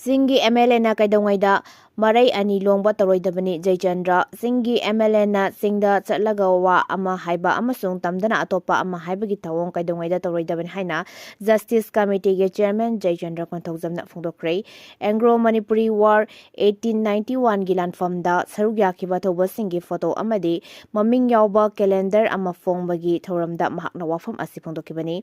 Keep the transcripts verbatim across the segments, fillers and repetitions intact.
ꯆꯤꯡꯒꯤ MLAꯅ ꯀꯩꯗꯧꯉꯩꯗ ꯃꯔꯩ ꯑꯅꯤ ꯂꯣꯡꯕ ꯇꯧꯔꯣꯏꯗꯕꯅꯤ꯫ ꯖꯌꯆꯟꯗ꯭ꯔ꯫ ꯆꯤꯡꯒꯤ MLAꯅ ꯆꯤꯡꯗ ꯆꯠꯂꯒ ꯋꯥ ꯑꯃ ꯍꯥꯏꯕ ꯑꯃꯁꯨꯡ ꯇꯝꯗꯅ ꯑꯇꯣꯞꯄ ꯑꯃ ꯍꯥꯏꯕꯒꯤ ꯊꯧꯑꯣꯡ ꯀꯩꯗꯧꯉꯩꯗ ꯇꯧꯔꯣꯏꯗꯕꯅꯤ ꯍꯥꯏꯅ Justice Committeeꯒꯤ Chairman ꯖꯌꯆꯟꯗ꯭ꯔ ꯀꯣꯟꯊꯧꯖꯝꯅ ꯐꯣꯡꯗꯣꯛꯈ꯭ꯔꯦ꯫ Anglo-Manipuri War eighteen ninety-oneꯒꯤ ꯂꯥꯟꯐꯝꯗ ꯁꯔꯨꯛ ꯌꯥꯈꯤꯕ ꯑꯊꯧꯕꯁꯤꯡꯒꯤ photo ꯑꯃꯗꯤ ꯃꯃꯤꯡ ꯌꯥꯎꯕ calendar ꯑꯃ ꯐꯣꯡꯕꯒꯤ ꯊꯧꯔꯝꯗ ꯃꯍꯥꯛꯅ ꯋꯥꯐꯝ ꯑꯁꯤ ꯐꯣꯡꯗꯣꯛꯈꯤꯕꯅꯤ꯫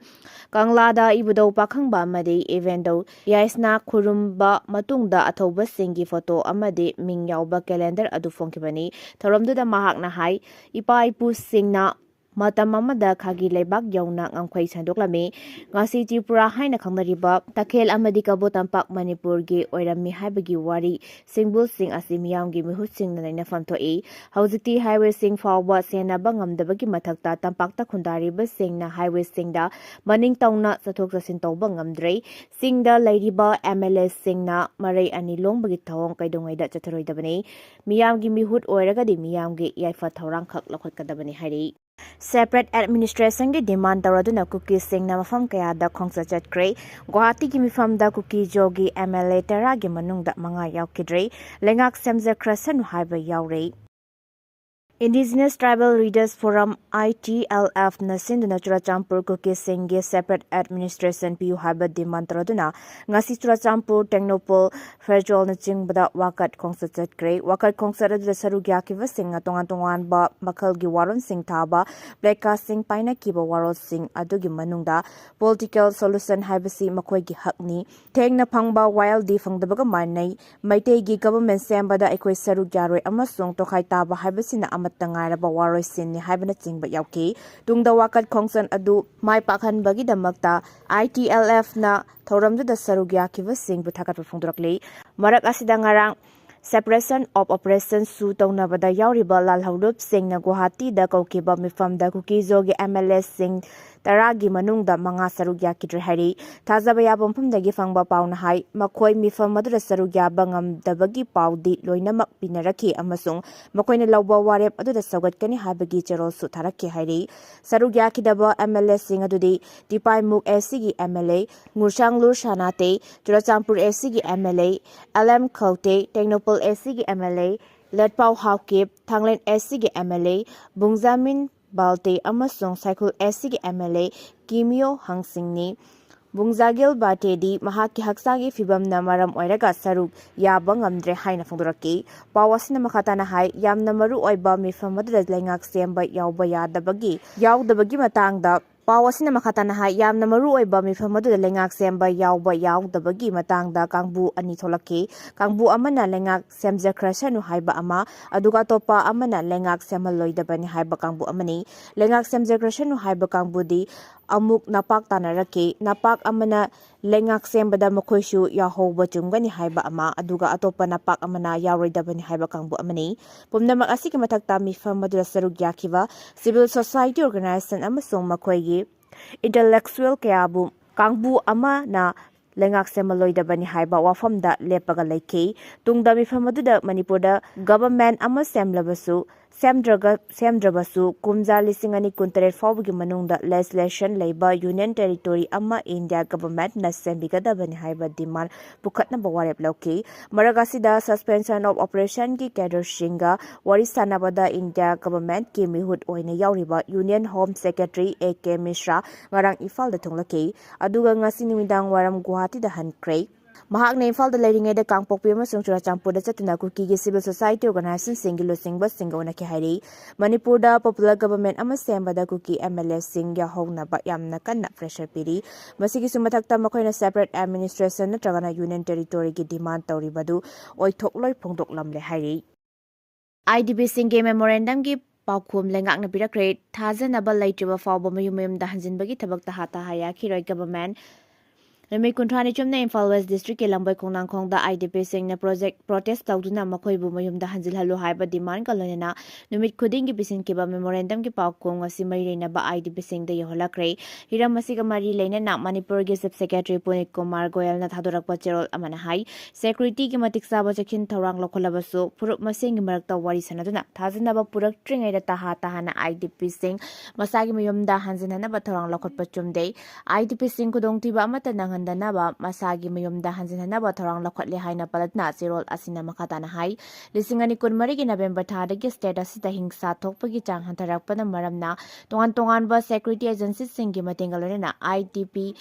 ꯀꯪꯂꯥꯗ ꯏꯕꯨꯙꯧ ꯄꯥꯈꯪꯕ ꯑꯃꯗꯤ ꯏꯕꯦꯟꯙꯧ ꯌꯥꯏꯁꯅꯥ ꯈꯨꯔꯨꯝꯕ ꯃꯇꯨꯡꯗ ꯑꯊꯧꯕꯁꯤꯡꯒꯤ photo ꯑꯃꯗꯤ ꯃꯤꯡ ꯌꯥꯎꯕ calendar ꯑꯗꯨ ꯐꯣꯡꯈꯤꯕꯅꯤ꯫ ꯊꯧꯔꯝꯗꯨꯗ ꯃꯍꯥꯛꯅ ꯍꯥꯏ, ꯏꯄꯥ ꯏꯄꯨꯁꯤꯡꯅ ꯃꯇꯝ ꯑꯃꯗ ꯈꯥꯒꯤ ꯂꯩꯕꯥꯛ ꯌꯧꯅ ꯉꯝꯈꯩ ꯁꯟꯗꯣꯛꯂꯝꯃꯤ꯫ ꯉꯁꯤ ꯇ꯭ꯔꯤꯄꯨꯔꯥ ꯍꯥꯏꯅ ꯈꯪꯅꯔꯤꯕ ꯇꯈꯦꯜ ꯑꯃꯗꯤ ꯀꯕꯣ ꯇꯝꯄꯥꯛ ꯃꯅꯤꯄꯨꯔꯒꯤ ꯑꯣꯏꯔꯝꯃꯤ ꯍꯥꯏꯕꯒꯤ ꯋꯥꯔꯤ ꯁꯤꯡꯕꯨꯜꯁꯤꯡ ꯑꯁꯤ ꯃꯤꯌꯥꯝꯒꯤ ꯃꯤꯍꯨꯠꯁꯤꯡꯅ ꯅꯩꯅꯐꯝ ꯊꯣꯛꯏ꯫ ꯍꯧꯖꯤꯛꯇꯤ highwayꯁꯤꯡ ꯐꯥꯎꯕ ꯁꯦꯟꯅꯕ ꯉꯝꯗꯕꯒꯤ ꯃꯊꯛꯇ ꯇꯝꯄꯥꯛꯇ ꯈꯨꯟꯗꯥꯔꯤꯕꯁꯤꯡꯅ highwayꯁꯤꯡꯗ ꯃꯅꯤꯡ ꯇꯧꯅ ꯆꯠꯊꯣꯛ ꯆꯠꯁꯤꯟ ꯇꯧꯕ ꯉꯝꯗ꯭ꯔꯦ꯫ ꯆꯤꯡꯗ ꯂꯩꯔꯤꯕ MLAꯁꯤꯡꯅ ꯃꯔꯩ ꯑꯅꯤ ꯂꯣꯡꯕꯒꯤ ꯊꯧꯑꯣꯡ ꯀꯩꯗꯧꯉꯩꯗ ꯆꯠꯊꯔꯣꯏꯗꯕꯅꯤ꯫ ꯃꯤꯌꯥꯝꯒꯤ ꯃꯤꯍꯨꯠ ꯑꯣꯏꯔꯒꯗꯤ ꯃꯤꯌꯥꯝꯒꯤ ꯌꯥꯏꯐ ꯊꯧꯔꯥꯡ ꯈꯛ ꯂꯧꯈꯠꯀꯗꯕꯅꯤ ꯍꯥꯏꯔꯤ꯫ Separate administrationꯒꯤ demand ꯇꯧꯔꯗꯨꯅ ꯀꯨꯀꯤꯁꯤꯡꯅ ꯃꯐꯝ ꯀꯌꯥꯗ ꯈꯣꯡꯆꯠ ꯆꯠꯈ꯭ꯔꯦ꯫ ꯒꯨꯋꯥꯍꯥꯇꯤꯒꯤ ꯃꯤꯐꯝꯗ ꯀꯨꯀꯤ ꯖꯣꯒꯤ MLA ꯇꯔꯥꯒꯤ ꯃꯅꯨꯡꯗ ꯃꯉꯥ ꯌꯥꯎꯈꯤꯗ꯭ꯔꯦ꯫ ꯂꯩꯉꯥꯛ ꯁꯦꯝꯖꯈ꯭ꯔꯁꯅꯨ ꯍꯥꯏꯕ ꯌꯥꯎꯔꯦ꯫ Indigenous Tribal Leaders Forum, ITLFꯅ ꯁꯤꯟꯗꯨꯅ ꯆꯨꯔꯆꯥꯟꯄꯨꯔ ꯀꯨꯀꯤꯁꯤꯡꯒꯤ separate administration ꯄꯤꯌꯨ ꯍꯥꯏꯕ demand ꯇꯧꯔꯗꯨꯅ ꯉꯁꯤ ꯆꯨꯔꯆꯥꯟꯄꯨꯔ ꯇꯦꯡꯅꯧꯄꯜ ꯐꯦꯔꯖꯣꯜꯅꯆꯤꯡꯕꯗ ꯋꯥꯀꯠ ꯈꯣꯡꯆꯠ ꯆꯠꯈ꯭ꯔꯦ꯫ ꯋꯥꯀꯠ ꯈꯣꯡꯆꯠ ꯑꯗꯨꯗ ꯁꯔꯨꯛ ꯌꯥꯈꯤꯕꯁꯤꯡꯅ ꯇꯣꯉꯥꯟ ꯇꯣꯉꯥꯟꯕ ꯃꯈꯜꯒꯤ ꯋꯥꯔꯣꯜꯁꯤꯡ ꯊꯥꯕ placardꯁꯤꯡ ꯄꯥꯏꯅꯈꯤꯕ ꯋꯥꯔꯣꯜꯁꯤꯡ ꯑꯗꯨꯒꯤ ꯃꯅꯨꯡꯗ political solution ꯍꯥꯏꯕꯁꯤ ꯃꯈꯣꯏꯒꯤ ꯍꯛꯅꯤ꯫ ꯊꯦꯡꯅ ꯐꯪꯕ ꯋꯥꯌꯦꯜꯗꯤ ꯐꯪꯗꯕꯒ ꯃꯥꯟꯅꯩ꯫ ꯃꯩꯇꯩꯒꯤ government ꯁꯦꯝꯕꯗ ꯑꯩꯈꯣꯏ ꯁꯔꯨꯛ ꯌꯥꯔꯣꯏ ꯑꯃꯁꯨꯡ ꯇꯣꯈꯥꯏ ꯇꯥꯕ ꯍꯥꯏꯕꯁꯤꯅ ꯑꯃꯠꯇ ꯉꯥꯏꯔꯕ ꯋꯥꯔꯣꯏꯁꯤꯟꯅꯤ ꯍꯥꯏꯕꯅꯆꯤꯡꯕ ꯌꯥꯎꯈꯤ꯫ ꯇꯨꯡꯗ ꯋꯥꯀꯠ ꯈꯣꯡꯆꯠ ꯑꯗꯨ ꯃꯥꯏ ꯄꯥꯛꯍꯟꯕꯒꯤꯗꯃꯛꯇ ITLFꯅ ꯊꯧꯔꯝꯗꯨꯗ ꯁꯔꯨꯛ ꯌꯥꯈꯤꯕꯁꯤꯡꯕꯨ ꯊꯥꯒꯠꯄ ꯐꯣꯡꯗꯣꯔꯛꯂꯤ꯫ ꯃꯔꯛ ꯑꯁꯤꯗ ꯉꯔꯥꯡ separation of operations ꯁꯨ ꯇꯧꯅꯕꯗ ꯌꯥꯎꯔꯤꯕ ꯂꯥꯜꯍꯧꯂꯨꯞꯁꯤꯡꯅ ꯒꯨꯋꯥꯍꯥꯇꯤꯗ ꯀꯧꯈꯤꯕ ꯃꯤꯐꯝꯗ ꯀꯨꯀꯤꯖꯣꯒꯤ MLAꯁꯤꯡ ꯇꯔꯥꯒꯤ ꯃꯅꯨꯡꯗ ꯃꯉꯥ ꯁꯔꯨꯛ ꯌꯥꯈꯤꯗ꯭ꯔꯦ ꯍꯥꯏꯔꯤ꯫ ꯊꯥꯖꯕ ꯌꯥꯕ ꯃꯐꯝꯗꯒꯤ ꯐꯪꯕ ꯄꯥꯎꯅ ꯍꯥꯏ, ꯃꯈꯣꯏ ꯃꯤꯐꯝ ꯑꯗꯨꯗ ꯁꯔꯨꯛ ꯌꯥꯕ ꯉꯝꯗꯕꯒꯤ ꯄꯥꯎꯗꯤ ꯂꯣꯏꯅꯃꯛ ꯄꯤꯅꯔꯛꯈꯤ ꯑꯃꯁꯨꯡ ꯃꯈꯣꯏꯅ ꯂꯧꯕ ꯋꯥꯔꯦꯞ ꯑꯗꯨꯗ ꯁꯧꯒꯠꯀꯅꯤ ꯍꯥꯏꯕꯒꯤ ꯆꯦꯔꯣꯜꯁꯨ ꯊꯥꯔꯛꯈꯤ ꯍꯥꯏꯔꯤ꯫ ꯁꯔꯨꯛ ꯌꯥꯈꯤꯗꯕ MLAꯁꯤꯡ ꯑꯗꯨꯗꯤ ꯇꯤꯄꯥꯏꯃꯨꯛ ACꯒꯤ MLA, ꯉꯨꯔꯁꯥꯡꯂꯨꯔ ꯁꯥꯅꯥꯇꯦ, Churachandpur ACꯒꯤ MLA, LM ꯈꯧꯇꯦ, Tengnoupal ACꯒꯤ MLA, ꯂꯦꯠꯄꯥꯎ Haokip, ꯊꯥꯡꯂꯦꯟ ACꯒꯤ MLA, ꯕꯨꯡꯖꯥꯃꯤꯟ Valte ꯑꯃꯁꯨꯡ ꯁꯥꯏꯈꯨꯜ ACꯒꯤ MLA ꯀꯤꯃꯤꯌꯣ ꯍꯪꯁꯤꯡꯅꯤ꯫ ꯕꯨꯡꯖꯥꯒꯤꯜ ꯕꯥꯇꯦꯗꯤ ꯃꯍꯥꯛꯀꯤ ꯍꯛꯆꯥꯡꯒꯤ ꯐꯤꯕꯝꯅ ꯃꯔꯝ ꯑꯣꯏꯔꯒ ꯁꯔꯨꯛ ꯌꯥꯕ ꯉꯝꯗ꯭ꯔꯦ ꯍꯥꯏꯅ ꯐꯣꯡꯗꯣꯔꯛꯈꯤ꯫ ꯄꯥꯎ ꯑꯁꯤꯅ ꯃꯈꯥ ꯇꯥꯅ ꯍꯥꯏ, ꯌꯥꯝꯅ ꯃꯔꯨ ꯑꯣꯏꯕ ꯃꯤꯐꯝ ꯑꯗꯨꯗ ꯂꯩꯉꯥꯛ ꯁꯦꯝꯕ ꯌꯥꯎꯕ ꯌꯥꯗꯕꯒꯤ, ꯌꯥꯎꯗꯕꯒꯤ ꯃꯇꯥꯡꯗ ꯄꯥꯎ ꯑꯁꯤꯅ ꯃꯈꯥ ꯇꯥꯅ ꯍꯥꯏ, ꯌꯥꯝꯅ ꯃꯔꯨ ꯑꯣꯏꯕ ꯃꯤꯐꯝ ꯑꯗꯨꯗ ꯂꯩꯉꯥꯛ ꯁꯦꯝꯕ ꯌꯥꯎꯕ ꯌꯥꯎꯗꯕꯒꯤ ꯃꯇꯥꯡꯗ ꯀꯥꯡꯕꯨ ꯑꯅꯤ ꯊꯣꯛꯂꯛꯈꯤ꯫ ꯀꯥꯡꯕꯨ ꯑꯃꯅ ꯂꯩꯉꯥꯛ ꯁꯦꯝꯖꯈ꯭ꯔꯁꯅꯨ ꯍꯥꯏꯕ ꯑꯃ, ꯑꯗꯨꯒ ꯑꯇꯣꯞꯄ ꯑꯃꯅ ꯂꯩꯉꯥꯛ ꯁꯦꯝꯍꯜꯂꯣꯏꯗꯕꯅꯤ ꯍꯥꯏꯕ ꯀꯥꯡꯕꯨ ꯑꯃꯅꯤ꯫ ꯂꯩꯉꯥꯛ ꯁꯦꯝꯖꯈ꯭ꯔꯁꯅꯨ ꯍꯥꯏꯕ ꯀꯥꯡꯕꯨꯗꯤ ꯑꯃꯨꯛ ꯅꯄꯥꯛ ꯇꯥꯅꯔꯛꯈꯤ꯫ ꯅꯄꯥꯛ ꯑꯃꯅ ꯂꯩꯉꯥꯛ ꯁꯦꯝꯕꯗ ꯃꯈꯣꯏꯁꯨ ꯌꯥꯎꯍꯧꯕ ꯆꯨꯝꯒꯅꯤ ꯍꯥꯏꯕ ꯑꯃ, ꯑꯗꯨꯒ ꯑꯇꯣꯞꯄ ꯅꯄꯥꯛ ꯑꯃꯅ ꯌꯥꯎꯔꯣꯏꯗꯕꯅꯤ ꯍꯥꯏꯕ ꯀꯥꯡꯕꯨ ꯑꯃꯅꯤ꯫ ꯄꯨꯝꯅꯃꯛ ꯑꯁꯤꯒꯤ ꯃꯊꯛꯇ ꯃꯤꯐꯝ ꯑꯗꯨꯗ ꯁꯔꯨꯛ ꯌꯥꯈꯤꯕ civil society organization ꯑꯃꯁꯨꯡ ꯃꯈꯣꯏꯒꯤ intellectual ꯀꯌꯥꯕꯨ ꯀꯥꯡꯕꯨ ꯑꯃꯅ ꯂꯩꯉꯥꯛ ꯁꯦꯝꯍꯜꯂꯣꯏꯗꯕꯅꯤ ꯍꯥꯏꯕ ꯋꯥꯐꯝꯗ ꯂꯦꯞꯄꯒ ꯂꯩꯈꯤ꯫ ꯇꯨꯡꯗ ꯃꯤꯐꯝ ꯑꯗꯨꯗ ꯃꯅꯤꯄꯨꯔꯗ government ꯑꯃ ꯁꯦꯝꯂꯕꯁꯨ, ꯁꯦꯝꯗ꯭ꯔꯒ, ꯁꯦꯝꯗ꯭ꯔꯕꯁꯨ ꯀꯨꯝꯖꯥ ꯂꯤꯁꯤꯡ ꯑꯅꯤ ꯀꯨꯟꯇꯔꯦꯠ ꯐꯥꯎꯕꯒꯤ ꯃꯅꯨꯡꯗ legislation ꯂꯩꯕ union territory ꯑꯃ India governmentꯅ ꯁꯦꯝꯕꯤꯒꯗꯕꯅꯤ ꯍꯥꯏꯕ demand ꯄꯨꯈꯠꯅꯕ ꯋꯥꯔꯦꯞ ꯂꯧꯈꯤ꯫ ꯃꯔꯛ ꯑꯁꯤꯗ suspension of operationꯒꯤ cadreꯁꯤꯡꯒ ꯋꯥꯔꯤ ꯁꯥꯟꯅꯕꯗ India governmentꯀꯤ ꯃꯤꯍꯨꯠ ꯑꯣꯏꯅ ꯌꯥꯎꯔꯤꯕ Union Home Secretary A K ꯃꯤꯁ꯭ꯔꯥ ꯉꯔꯥꯡ ꯏꯝꯐꯥꯜꯗ ꯊꯨꯡꯂꯛꯈꯤ, ꯑꯗꯨꯒ ꯉꯁꯤ ꯅꯨꯃꯤꯗꯥꯡ ꯋꯥꯏꯔꯝ ꯒꯨꯋꯥꯍꯥꯇꯤꯗ ꯍꯟꯈ꯭ꯔꯦ꯫ ꯃꯍꯥꯛꯅ ꯏꯝꯐꯥꯜꯗ ꯂꯩꯔꯤꯉꯩꯗ ꯀꯥꯡꯄꯣꯛꯄꯤ ꯑꯃꯁꯨꯡ ꯆꯨꯔꯆꯥꯟꯄꯨꯔꯗ ꯆꯠꯇꯨꯅ ꯀꯨꯀꯤꯒꯤ civil society organizationꯁꯤꯡꯒꯤ ꯂꯨꯆꯤꯡꯕꯁꯤꯡꯒ ꯎꯅꯈꯤ ꯍꯥꯏꯔꯤ꯫ ꯃꯅꯤꯄꯨꯔꯗ popular government ꯑꯃ ꯁꯦꯝꯕꯗ ꯀꯨꯀꯤ MLAꯁꯤꯡ ꯌꯥꯎꯍꯧꯅꯕ ꯌꯥꯝꯅ ꯀꯟꯅ pressure ꯄꯤꯔꯤ꯫ ꯃꯁꯤꯒꯤꯁꯨ ꯃꯊꯛꯇ ꯃꯈꯣꯏꯅ separate administration ꯅꯠꯇ꯭ꯔꯒꯅ union territoryꯒꯤ demand ꯇꯧꯔꯤꯕꯗꯨ ꯑꯣꯏꯊꯣꯛꯂꯣꯏ ꯐꯣꯡꯗꯣꯛꯂꯝꯂꯦ ꯍꯥꯏꯔꯤ꯫ IDPꯁꯤꯡꯒꯤ memorandumꯒꯤ ꯄꯥꯎꯈꯨꯝ ꯂꯩꯉꯥꯛꯅ ꯄꯤꯔꯛꯈ꯭ꯔꯦ꯫ ꯊꯥꯖꯅꯕ ꯂꯩꯇ꯭ꯔꯤꯕ ꯐꯥꯎꯕ ꯃꯌꯨꯝ ꯃꯌꯨꯝꯗ ꯍꯟꯖꯤꯟꯕꯒꯤ ꯊꯕꯛ ꯇꯍꯥ ꯇꯍꯥ ꯌꯥꯈꯤꯔꯣꯏ꯫ Government ꯅꯨꯃꯤꯠ ꯀꯨꯟꯊ꯭ꯔꯥꯅꯤ ꯆꯨꯞꯅ ꯏꯝꯐꯥꯜ ꯋꯦꯁ ꯗꯤꯁꯇ꯭ꯔꯤꯛꯀꯤ ꯂꯝꯕꯣꯏ ꯈꯣꯡꯅꯥꯡꯈꯣꯡꯗ IDPꯁꯤꯡꯅ ꯄ꯭ꯔꯣꯖꯦꯛ ꯄ꯭ꯔꯣꯇꯦꯁ ꯇꯧꯗꯨꯅ ꯃꯈꯣꯏꯕꯨ ꯃꯌꯨꯝꯗ ꯍꯟꯖꯤꯜꯍꯜꯂꯨ ꯍꯥꯏꯕ ꯗꯤꯃꯥꯟꯒ ꯂꯣꯏꯅꯅ ꯅꯨꯃꯤꯠ ꯈꯨꯗꯤꯡꯒꯤ ꯄꯤꯁꯤꯟꯈꯤꯕ ꯃꯦꯃꯣꯔꯦꯟꯗꯝꯒꯤ ꯄꯥꯎꯈꯣꯡ ꯑꯁꯤ ꯃꯔꯤ ꯂꯩꯅꯕ IDPꯁꯤꯡꯗ ꯌꯧꯍꯜꯂꯛꯈ꯭ꯔꯦ꯫ ꯍꯤꯔꯝ ꯑꯁꯤꯒ ꯃꯔꯤ ꯂꯩꯅꯅ ꯃꯅꯤꯄꯨꯔꯒꯤ ꯆꯤꯐ ꯁꯦꯀ꯭ꯔꯦꯇꯔꯤ ꯄꯨꯅꯤꯠ ꯀꯨꯃꯥꯔ ꯒꯣꯌꯜꯅ ꯊꯥꯗꯣꯔꯛꯄ ꯆꯦꯔꯣꯜ ꯑꯃꯅ ꯍꯥꯏ, ꯁꯦꯀ꯭ꯌꯨꯔꯤꯇꯤꯒꯤ ꯃꯇꯤꯛ ꯆꯥꯕ ꯆꯦꯛꯁꯤꯟ ꯊꯧꯔꯥꯡ ꯂꯧꯈꯠꯂꯕꯁꯨ, ꯐꯨꯔꯨꯞ ꯃꯁꯦꯟꯒꯤ ꯃꯔꯛꯇ ꯋꯥꯔꯤ ꯁꯥꯟꯅꯗꯨꯅ ꯊꯥꯖꯅꯕ ꯄꯨꯔꯛꯇ꯭ꯔꯤꯉꯩꯗ ꯇꯍꯥ ꯇꯍꯥꯅ IDPꯁꯤꯡ ꯃꯁꯥꯒꯤ ꯃꯌꯨꯝꯗ ꯍꯟꯖꯤꯟꯍꯟꯅꯕ ꯊꯧꯔꯥꯡ ꯂꯧꯈꯠꯄ ꯆꯨꯝꯗꯦ꯫ IDPꯁꯤꯡ ꯈꯨꯗꯣꯡꯊꯤꯕ ꯑꯃꯠꯇ ꯅꯪꯍꯟꯗꯅꯕ ꯃꯁꯥꯒꯤ ꯃꯌꯨꯝꯗ ꯍꯟꯖꯤꯟꯍꯟꯅꯕ ꯊꯧꯔꯥꯡ ꯂꯧꯈꯠꯂꯦ ꯍꯥꯏꯅ ꯄꯂꯠꯅ ꯆꯦꯔꯣꯜ ꯑꯁꯤꯅ ꯃꯈꯥ ꯇꯥꯅ ꯍꯥꯏ, ꯂꯤꯁꯤꯡ ꯑꯅꯤ ꯀꯨꯟꯃꯔꯤꯒꯤ ꯅꯕꯦꯝꯕꯔ ꯊꯥꯗꯒꯤ ꯁ꯭ꯇꯦꯠ ꯑꯁꯤꯗ ꯍꯤꯡꯁꯥ ꯊꯣꯛꯄꯒꯤ ꯆꯥꯡ ꯍꯟꯊꯔꯛꯄꯅ ꯃꯔꯝꯅ ꯇꯣꯉꯥꯟ ꯇꯣꯉꯥꯟꯕ ꯁꯦꯀ꯭ꯌꯨꯔꯤꯇꯤ ꯑꯦꯖꯦꯟꯁꯤꯁꯤꯡꯒꯤ ꯃꯇꯦꯡꯒ ꯂꯣꯏꯅꯅ IDP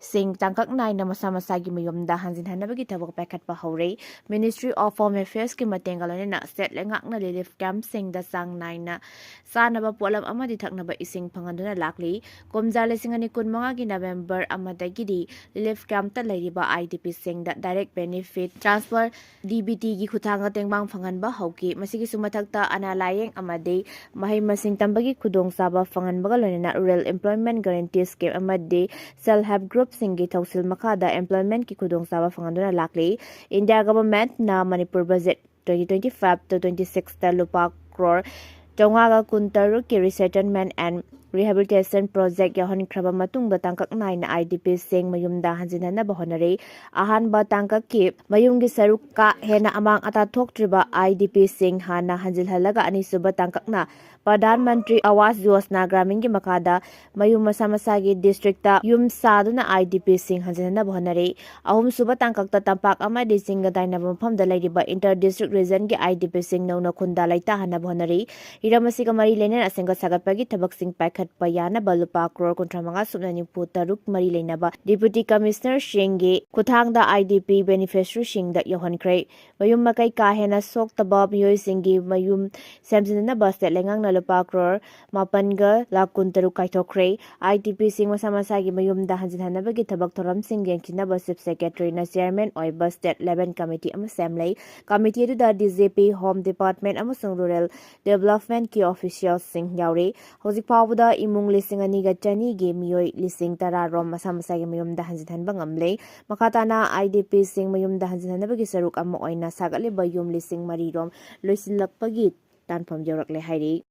ꯁꯤꯡ ꯇꯥꯡꯀꯛ ꯅꯥꯏꯅ ꯃꯁꯥ ꯃꯁꯥꯒꯤ ꯃꯌꯨꯝꯗ ꯍꯟꯖꯤꯟꯍꯟꯅꯕꯒꯤ ꯊꯕꯛ ꯄꯥꯏꯈꯠꯄ ꯍꯧꯔꯦ꯫ Ministry of Home Affairsꯀꯤ ꯃꯇꯦꯡꯒ ꯂꯣꯏꯅꯅ ꯁ꯭ꯇꯦꯠ ꯂꯩꯉꯥꯛꯅ ꯔꯤꯂꯤꯐ ꯀꯦꯝꯞꯁꯤꯡꯗ ꯆꯥꯡ ꯅꯥꯏꯅ ꯆꯥꯅꯕ ꯄꯣꯠꯂꯝ ꯑꯃꯗꯤ ꯊꯛꯅꯕ ꯏꯁꯤꯡ ꯐꯪꯍꯟꯗꯨꯅ ꯂꯥꯛꯂꯤ꯫ ꯀꯨꯝꯖꯥ ꯂꯤꯁꯤꯡ ꯑꯅꯤ ꯀꯨꯟꯃꯉꯥꯒꯤ ꯅꯕꯦꯝꯕꯔ ꯑꯃꯗꯒꯤꯗꯤ ꯔꯤꯂꯤꯐ ꯀꯦꯝꯞꯇ ꯂꯩꯔꯤꯕ IDPꯁꯤꯡꯗ direct benefit transfer, DBTꯒꯤ ꯈꯨꯠꯊꯥꯡꯗ ꯇꯦꯡꯕꯥꯡ ꯐꯪꯍꯟꯕ ꯍꯧꯈꯤ꯫ ꯃꯁꯤꯒꯤꯁꯨ ꯃꯊꯛꯇ ꯑꯅꯥ ꯂꯥꯌꯦꯡ ꯑꯃꯗꯤ ꯃꯍꯩ ꯃꯁꯤꯡ ꯇꯝꯕꯒꯤ ꯈꯨꯗꯣꯡꯆꯥꯕ ꯐꯪꯍꯟꯕꯒ ꯂꯣꯏꯅꯅ Rural Employment Guarantee Scheme ꯑꯃꯗꯤ Self Help Groupꯁꯤꯡꯒꯤ ꯊꯧꯁꯤꯜ ꯃꯈꯥꯗ employmentꯀꯤ ꯈꯨꯗꯣꯡꯆꯥꯕ ꯐꯪꯍꯟꯗꯨꯅ ꯂꯥꯛꯂꯤ꯫ ꯏꯟꯗꯤꯌꯥ ꯒꯚꯔꯟꯃꯦꯟꯠꯅ Manipur budget twenty twenty-five to twenty-sixꯇ ꯂꯨꯄꯥ crore ꯆꯥꯝꯃꯉꯥꯒ ꯀꯨꯟꯇꯔꯨꯛꯀꯤ Resettlement and Rehabilitation Project ꯌꯥꯎꯍꯟꯈ꯭ꯔꯕ ꯃꯇꯨꯡꯗ ꯇꯥꯡꯀꯛ ꯅꯥꯏꯅ IDPꯁꯤꯡ ꯃꯌꯨꯝꯗ ꯍꯟꯖꯤꯟꯍꯟꯅꯕ ꯍꯣꯠꯅꯔꯤ꯫ ꯑꯍꯥꯟꯕ ꯇꯥꯡꯀꯛꯀꯤ ꯃꯌꯨꯝꯒꯤ ꯁꯔꯨꯛ ꯀꯥ ꯍꯦꯟꯅ ꯑꯃꯥꯡ ꯑꯇꯥ ꯊꯣꯛꯇ꯭ꯔꯤꯕ IDPꯁꯤꯡ ꯍꯥꯟꯅ ꯍꯟꯖꯤꯜꯍꯜꯂꯒ ꯑꯅꯤꯁꯨꯕ ꯇꯥꯡꯀꯛꯅ ꯄ꯭ꯔꯙꯥꯟ ꯃꯟꯇ꯭ꯔꯤ ꯑꯋꯥꯁ ꯌꯣꯖꯅꯥ ꯒ꯭ꯔꯥꯃꯤꯟꯒꯤ ꯃꯈꯥꯗ ꯃꯌꯨꯝ ꯃꯁꯥ ꯃꯁꯥꯒꯤ ꯗꯤꯁꯇ꯭ꯔꯤꯛꯇ ꯌꯨꯝ ꯁꯥꯗꯨꯅ IDPꯁꯤꯡ ꯍꯟꯖꯤꯟꯅꯕ ꯍꯣꯠꯅꯔꯤ꯫ ꯑꯍꯨꯝꯁꯨꯕ ꯇꯥꯡꯀꯛꯇ ꯇꯝꯄꯥꯛ ꯑꯃꯗꯤ ꯆꯤꯡꯒ ꯇꯥꯏꯅꯕ ꯃꯐꯝꯗ ꯂꯩꯔꯤꯕ Inter District Regionꯒꯤ IDPꯁꯤꯡ ꯅꯧꯅ ꯈꯨꯟꯗ ꯂꯩꯇꯥꯍꯟꯅꯕ ꯍꯣꯠꯅꯔꯤ꯫ ꯍꯤꯔꯝ ꯑꯁꯤꯒ ꯃꯔꯤ ꯂꯩꯅꯅ ꯁꯦꯝꯒꯠ ꯁꯥꯒꯠꯄꯒꯤ ꯊꯕꯛꯁꯤꯡ ꯄꯥꯏꯈꯠꯄ ꯌꯥꯅꯕ ꯂꯨꯄꯥ ꯀ꯭ꯔꯣꯔ ꯀꯨꯟꯊ꯭ꯔꯥ ꯃꯉꯥ ꯁꯨꯞꯅ ꯅꯤꯐꯨ ꯇꯔꯨꯛ ꯃꯔꯤ ꯂꯩꯅꯕ Deputy Commissionerꯁꯤꯡꯒꯤ ꯈꯨꯠꯊꯥꯡꯗ IDP beneficiaryꯁꯤꯡꯗ ꯌꯧꯍꯟꯈ꯭ꯔꯦ꯫ ꯃꯌꯨꯝ ꯃꯀꯩ ꯀꯥ ꯍꯦꯟꯅ ꯁꯣꯛꯇꯕ ꯃꯤꯑꯣꯏꯁꯤꯡꯒꯤ ꯃꯌꯨꯝ ꯁꯦꯝꯖꯤꯟꯅꯕ ꯁ꯭ꯇꯦꯠ ꯂꯩꯉꯥꯛꯅ ꯂꯨꯄꯥ ꯀ꯭ꯔꯣꯔ ꯃꯥꯄꯟꯒ ꯂꯥꯈ ꯀꯨꯟꯇꯔꯨꯛ ꯀꯥꯏꯊꯣꯛꯈ꯭ꯔꯦ꯫ IDPꯁꯤꯡ ꯃꯁꯥ ꯃꯁꯥꯒꯤ ꯃꯌꯨꯝꯗ ꯍꯟꯖꯤꯟꯍꯟꯅꯕꯒꯤ ꯊꯕꯛ ꯊꯧꯔꯝꯁꯤꯡ ꯌꯦꯡꯁꯤꯟꯅꯕ ꯆꯤꯐ ꯁꯦꯀ꯭ꯔꯦꯇꯔꯤꯅ ꯆꯤꯌꯔꯃꯦꯟ ꯑꯣꯏꯕ ꯁ꯭ꯇꯦꯠ ꯂꯦꯚꯦꯜ ꯀꯃꯤꯇꯤ ꯑꯃ ꯁꯦꯝꯂꯦ꯫ ꯀꯃꯤꯇꯤ ꯑꯗꯨꯗ DGP, Home Department ꯑꯃꯁꯨꯡ Rural Developmentꯀꯤ ꯑꯣꯐꯤꯁꯤꯌꯦꯜꯁꯤꯡ ꯌꯥꯎꯔꯤ꯫ ꯍꯧꯖꯤꯛ ꯐꯥꯎꯕꯗ ꯏꯃꯨꯡ ꯂꯤꯁꯤꯡ ꯑꯅꯤꯒ ꯆꯅꯤꯒꯤ ꯃꯤꯑꯣꯏ ꯂꯤꯁꯤꯡ ꯇꯔꯥ ꯔꯣꯝ ꯃꯁꯥ ꯃꯁꯥꯒꯤ ꯃꯌꯨꯝꯗ ꯍꯟꯖꯤꯟꯍꯟꯕ ꯉꯝꯂꯦ꯫ ꯃꯈꯥ ꯇꯥꯅ IDPꯁꯤꯡ ꯃꯌꯨꯝꯗ ꯍꯟꯖꯤꯟꯍꯟꯅꯕꯒꯤ ꯁꯔꯨꯛ ꯑꯃ ꯑꯣꯏꯅ ꯁꯥꯒꯠꯂꯤꯕ ꯌꯨꯝ ꯂꯤꯁꯤꯡ ꯃꯔꯤ ꯔꯣꯝ ꯂꯣꯏꯁꯤꯜꯂꯛꯄꯒꯤ ꯇꯥꯟꯐꯝ ꯌꯧꯔꯛꯂꯦ ꯍꯥꯏꯔꯤ꯫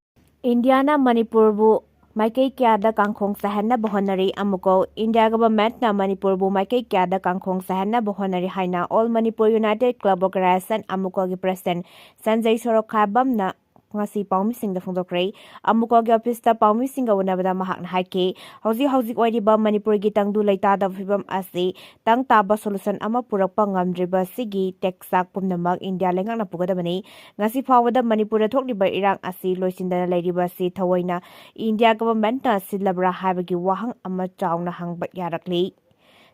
ꯏꯟꯗꯤꯌꯥꯅ ꯃꯅꯤꯄꯨꯔꯕꯨ ꯃꯥꯏꯀꯩ ꯀꯌꯥꯗ ꯀꯥꯡꯈꯣꯡ ꯆꯥꯏꯍꯟꯅꯕ ꯍꯣꯠꯅꯔꯤ꯫ ꯑꯃꯨꯛꯀꯧ, ꯏꯟꯗꯤꯌꯥ ꯒꯚꯔꯟꯃꯦꯟꯠꯅ ꯃꯅꯤꯄꯨꯔꯕꯨ ꯃꯥꯏꯀꯩ ꯀꯌꯥꯗ ꯀꯥꯡꯈꯣꯡ ꯆꯥꯏꯍꯟꯅꯕ ꯍꯣꯠꯅꯔꯤ ꯍꯥꯏꯅ All Manipur United Club Organisation, ꯑꯃꯨꯛꯀꯧꯒꯤ ꯄ꯭ꯔꯁꯤꯗꯦꯟꯠ ꯁꯟꯖꯩ ꯁꯣꯔꯣꯛꯈꯥꯕꯝꯅ ꯉꯁꯤ ꯄꯥꯎꯃꯤꯁꯤꯡꯗ ꯐꯣꯡꯗꯣꯛꯈ꯭ꯔꯦ꯫ ꯑꯃꯨꯛꯀꯧꯒꯤ ꯑꯣꯐꯤꯁꯇ ꯄꯥꯎꯃꯤꯁꯤꯡꯒ ꯎꯅꯕꯗ ꯃꯍꯥꯛꯅ ꯍꯥꯏꯈꯤ, ꯍꯧꯖꯤꯛ ꯍꯧꯖꯤꯛ ꯑꯣꯏꯔꯤꯕ ꯃꯅꯤꯄꯨꯔꯒꯤ ꯇꯪꯗꯨ ꯂꯩꯇꯥꯗꯕ ꯐꯤꯕꯝ ꯑꯁꯤ ꯇꯪ ꯇꯥꯕ solution ꯑꯃ ꯄꯨꯔꯛꯄ ꯉꯝꯗ꯭ꯔꯤꯕꯁꯤꯒꯤ ꯇꯦꯛꯆꯥꯛ ꯄꯨꯝꯅꯃꯛ ꯏꯟꯗꯤꯌꯥ ꯂꯩꯉꯥꯛꯅ ꯄꯨꯒꯗꯕꯅꯤ꯫ ꯉꯁꯤ ꯐꯥꯎꯕꯗ ꯃꯅꯤꯄꯨꯔꯗ ꯊꯣꯛꯂꯤꯕ ꯏꯔꯥꯡ ꯑꯁꯤ ꯂꯣꯏꯁꯤꯟꯗꯅ ꯂꯩꯔꯤꯕ ꯑꯁꯤ ꯊꯑꯣꯏꯅ ꯏꯟꯗꯤꯌꯥ ꯒꯚꯔꯟꯃꯦꯟꯠꯅ ꯁꯤꯜꯂꯕ꯭ꯔꯥ ꯍꯥꯏꯕꯒꯤ ꯋꯥꯍꯪ ꯑꯃ ꯆꯥꯎꯅ ꯍꯪꯕ ꯌꯥꯔꯛꯂꯤ꯫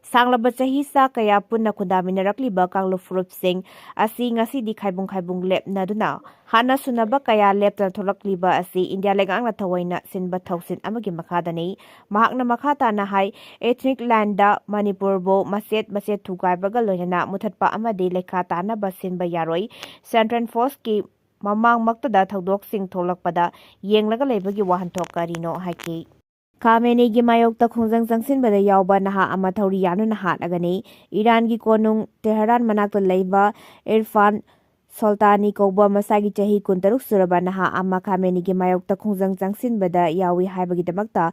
ꯁꯥꯡꯂꯕ ꯆꯍꯤ ꯆꯥ ꯀꯌꯥ ꯄꯨꯟꯅ ꯈꯨꯟꯗꯥꯃꯤꯟꯅꯔꯛꯂꯤꯕ ꯀꯥꯡꯂꯨꯞ ꯐꯨꯔꯨꯞꯁꯤꯡ ꯑꯁꯤ ꯉꯁꯤꯗꯤ ꯈꯥꯏꯕꯨꯡ ꯈꯥꯏꯕꯨꯡ ꯂꯦꯞꯅꯗꯨꯅ ꯍꯥꯟꯅ ꯁꯨꯅꯕ ꯀꯌꯥ ꯂꯦꯞꯇꯅ ꯊꯣꯛꯂꯛꯂꯤꯕ ꯑꯁꯤ ꯏꯟꯗꯤꯌꯥ ꯂꯩꯉꯥꯛꯅ ꯊꯑꯣꯏꯅ ꯁꯤꯟꯕ ꯊꯧꯁꯤꯜ ꯑꯃꯒꯤ ꯃꯈꯥꯗꯅꯤ꯫ ꯃꯍꯥꯛꯅ ꯃꯈꯥ ꯇꯥꯅ ꯍꯥꯏ, ethnic lineꯗ ꯃꯅꯤꯄꯨꯔꯕꯨ ꯃꯆꯦꯠ ꯃꯆꯦꯠ ꯊꯨꯒꯥꯏꯕꯒ ꯂꯣꯏꯅꯅ ꯃꯨꯊꯠꯄ ꯑꯃꯗꯤ ꯂꯩꯈꯥ ꯇꯥꯅꯕ ꯁꯤꯟꯕ ꯌꯥꯔꯣꯏ꯫ Central Forceꯀꯤ ꯃꯃꯥꯡꯃꯛꯇꯗ ꯊꯧꯗꯣꯛꯁꯤꯡ ꯊꯣꯛꯂꯛꯄꯗ ꯌꯦꯡꯂꯒ ꯂꯩꯕꯒꯤ ꯋꯥꯍꯟꯊꯣꯛ ꯀꯔꯤꯅꯣ ꯍꯥꯏꯈꯤ꯫ ꯈꯥꯃꯦꯅꯤꯒꯤ ꯃꯥꯌꯣꯛꯇ ꯈꯣꯡꯖꯪ ꯆꯪꯁꯤꯟꯕꯗ ꯌꯥꯎꯕ ꯅꯍꯥ ꯑꯃ ꯊꯧꯔꯤ ꯌꯥꯟꯗꯨꯅ ꯍꯥꯠꯂꯒꯅꯤ꯫ ꯏꯔꯥꯟꯒꯤ ꯀꯣꯅꯨꯡ ꯇꯦꯍꯔꯥꯟ ꯃꯅꯥꯛꯇ ꯂꯩꯕ ꯏꯔꯐꯥꯟ ꯁꯣꯜꯇꯥꯅꯤ ꯀꯧꯕ ꯃꯁꯥꯒꯤ ꯆꯍꯤ ꯀꯨꯟꯇꯔꯨꯛ ꯁꯨꯔꯕ ꯅꯍꯥ ꯑꯃ ꯈꯥꯃꯦꯅꯤꯒꯤ ꯃꯥꯌꯣꯛꯇ ꯈꯣꯡꯖꯪ ꯆꯪꯁꯤꯟꯕꯗ ꯌꯥꯎꯏ ꯍꯥꯏꯕꯒꯤꯗꯃꯛꯇ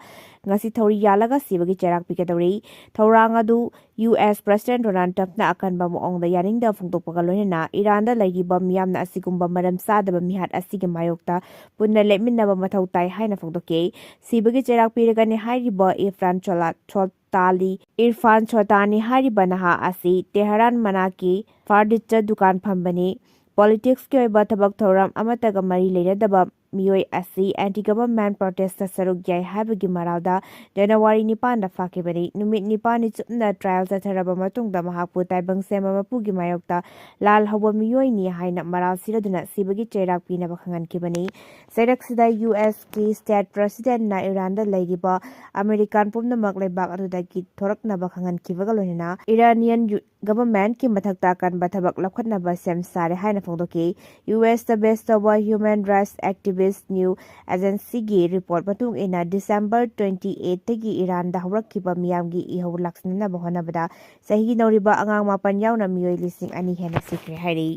ꯉꯁꯤ ꯊꯧꯔꯤ ꯌꯥꯜꯂꯒ ꯁꯤꯕꯒꯤ ꯆꯩꯔꯥꯛ ꯄꯤꯒꯗꯧꯔꯤ꯫ ꯊꯧꯔꯥꯡ ꯑꯗꯨ US President Donald Trumpꯅ ꯑꯀꯟꯕ ꯃꯑꯣꯡꯗ ꯌꯥꯅꯤꯡꯗꯕ ꯐꯣꯡꯗꯣꯛꯄꯒ ꯂꯣꯏꯅꯅ ꯏꯔꯥꯟꯗ ꯂꯩꯔꯤꯕ ꯃꯤꯌꯥꯝꯅ ꯑꯁꯤꯒꯨꯝꯕ ꯃꯔꯝ ꯆꯥꯗꯕ ꯃꯤꯍꯥꯠ ꯑꯁꯤꯒꯤ ꯃꯥꯌꯣꯛꯇ ꯄꯨꯟꯅ ꯂꯦꯞꯃꯤꯟꯅꯕ ꯃꯊꯧ ꯇꯥꯏ ꯍꯥꯏꯅ ꯐꯣꯡꯗꯣꯛꯈꯤ꯫ ꯁꯤꯕꯒꯤ ꯆꯩꯔꯥꯛ ꯄꯤꯔꯒꯅꯤ ꯍꯥꯏꯔꯤꯕ ꯏꯔꯐꯥꯟ ꯆꯣꯂꯥ-, ꯁꯣꯇꯥꯂꯤ, ꯏꯔꯐꯥꯟ ꯁꯣꯇꯥꯅꯤ ꯍꯥꯏꯔꯤꯕ ꯅꯍꯥ ꯑꯁꯤ ꯇꯦꯍꯔꯥꯟ ꯃꯅꯥꯛꯀꯤ ꯐꯔꯅꯤꯆꯔ ꯗꯨꯀꯥꯟ ꯐꯝꯕꯅꯤ꯫ Politicsꯀꯤ ꯑꯣꯏꯕ ꯊꯕꯛ ꯊꯧꯔꯝ ꯑꯃꯠꯇꯒ ꯃꯔꯤ ꯂꯩꯅꯗꯕ ꯃꯤꯑꯣꯏ ꯑꯁꯤ anti government protestꯇ ꯁꯔꯨꯛ ꯌꯥꯏ ꯍꯥꯏꯕꯒꯤ ꯃꯔꯥꯜꯗ ꯖꯅꯋꯥꯔꯤ ꯅꯤꯄꯥꯟꯗ ꯐꯥꯈꯤꯕꯅꯤ꯫ ꯅꯨꯃꯤꯠ ꯅꯤꯄꯥꯟꯅꯤ ꯆꯨꯞꯅ trial ꯆꯠꯊꯔꯕ ꯃꯇꯨꯡꯗ ꯃꯍꯥꯛꯄꯨ ꯇꯥꯏꯕꯪ ꯁꯦꯝꯕ ꯃꯄꯨꯒꯤ ꯃꯥꯌꯣꯛꯇ ꯂꯥꯜ ꯍꯧꯕ ꯃꯤꯑꯣꯏꯅꯤ ꯍꯥꯏꯅ ꯃꯔꯥꯜ ꯁꯤꯔꯗꯨꯅ ꯁꯤꯕꯒꯤ ꯆꯩꯔꯥꯛ ꯄꯤꯅꯕ ꯈꯪꯍꯟꯈꯤꯕꯅꯤ꯫ ꯆꯩꯔꯛꯁꯤꯗ USꯀꯤ state presidentꯅ ꯏꯔꯥꯟꯗ ꯂꯩꯔꯤꯕ American ꯄꯨꯝꯅꯃꯛ ꯂꯩꯕꯥꯛ ꯑꯗꯨꯗꯒꯤ ꯊꯣꯔꯛꯅꯕ ꯈꯪꯍꯟꯈꯤꯕꯒ ꯂꯣꯏꯅꯅ Iranian ꯌꯨ-, governmentꯀꯤ ꯃꯊꯛꯇ ꯑꯀꯟꯕ ꯊꯕꯛ ꯂꯧꯈꯠꯅꯕ ꯁꯦꯝ ꯁꯥꯔꯦ ꯍꯥꯏꯅ ꯐꯣꯡꯗꯣꯛꯈꯤ꯫ USꯇ base ꯇꯧꯕ human rights activist News Agencyꯒꯤ report ꯃꯇꯨꯡ ꯏꯟꯅ, December twenty eight ꯇꯒꯤ ꯏꯔꯥꯟꯗ ꯍꯧꯔꯛꯈꯤꯕ ꯃꯤꯌꯥꯝꯒꯤ ꯏꯍꯧ ꯂꯥꯛꯁꯤꯟꯅꯅꯕ ꯍꯣꯠꯅꯕꯗ ꯆꯍꯤ ꯅꯧꯔꯤꯕ ꯑꯉꯥꯡ ꯃꯥꯄꯟ ꯌꯥꯎꯅ ꯃꯤꯑꯣꯏ ꯂꯤꯁꯤꯡ ꯑꯅꯤ ꯍꯦꯟꯅ ꯁꯤꯈ꯭ꯔꯦ ꯍꯥꯏꯔꯤ꯫